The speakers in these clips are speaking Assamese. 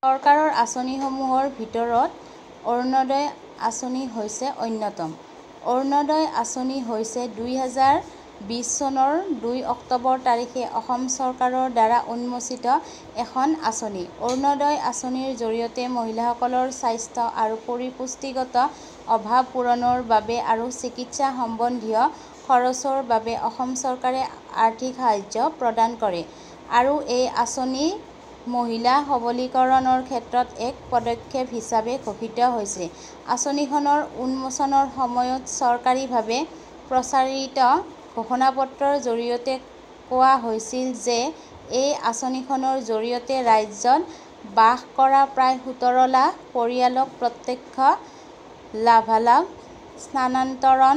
চৰকাৰৰ আঁচনিসমূহৰ ভিতৰত অৰুণোদয় আঁচনি হৈছে অন্যতম। অৰুণোদয় আঁচনি হৈছে 2020 চনৰ 2 অক্টোবৰ তাৰিখে অসম চৰকাৰৰ দ্বাৰা উন্মোচিত এখন আঁচনি। অৰুণোদয় আঁচনিৰ জৰিয়তে মহিলাসকলৰ স্বাস্থ্য আৰু পৰিপুষ্টিগত অভাৱ পূৰণৰ বাবে আৰু চিকিৎসা সম্বন্ধীয় খৰচৰ বাবে অসম চৰকাৰে আৰ্থিক সাহায্য প্ৰদান কৰে আৰু এই আঁচনি মহিলা সবলীকৰণৰ ক্ষেত্ৰত এক পদক্ষেপ হিচাপে ঘোষিত হৈছে। আঁচনিখনৰ উন্মোচনৰ সময়ত চৰকাৰীভাৱে প্ৰচাৰিত ঘোষণাপত্ৰৰ জৰিয়তে কোৱা হৈছিল যে এই আঁচনিখনৰ জৰিয়তে ৰাজ্যত বাস কৰা প্ৰায় 17 লাখ পৰিয়ালক প্ৰত্যক্ষ লাভালাভ স্থানান্তৰণ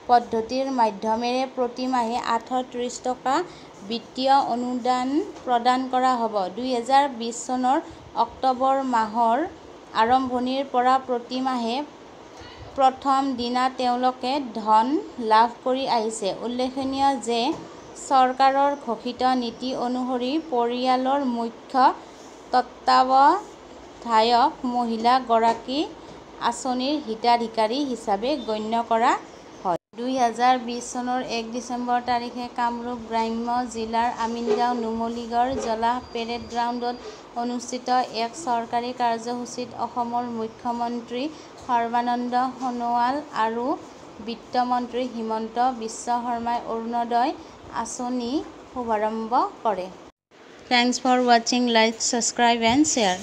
পদ্ধতিৰ মাধ্যমেৰে প্ৰতি মাহে 830 টকা বিত্তীয় অনুদান প্ৰদান কৰা হ'ব। 2020 চনৰ অক্টোবৰ মাহৰ আৰম্ভণিৰ পৰা প্ৰতি মাহে প্ৰথম দিনা তেওঁলোকে ধন লাভ কৰি আহিছে। উল্লেখনীয় যে চৰকাৰৰ ঘোষিত নীতি অনুসৰি পৰিয়ালৰ মুখ্য তত্ত্বাৱধায়ক মহিলা গৰাকীক আঁচনিৰ হিতাধিকাৰী হিচাপে গণ্য কৰা হয়। 2020 চনৰ 1 ডিচেম্বৰ তাৰিখে কামৰূপ গ্ৰাম্য জিলাৰ আমিনগাঁও নুমলীগড় জলাহ পেৰেড গ্ৰাউণ্ডত অনুষ্ঠিত এক চৰকাৰী কাৰ্যসূচীত অসমৰ মুখ্য মন্ত্ৰী সৰ্বানন্দ সোণোৱাল আৰু বিত্ত মন্ত্ৰী হিমন্ত বিশ্ব শৰ্মাই অৰুণোদয় আঁচনি শুভাৰম্ভ কৰে। Thanks for watching, like, subscribe and share.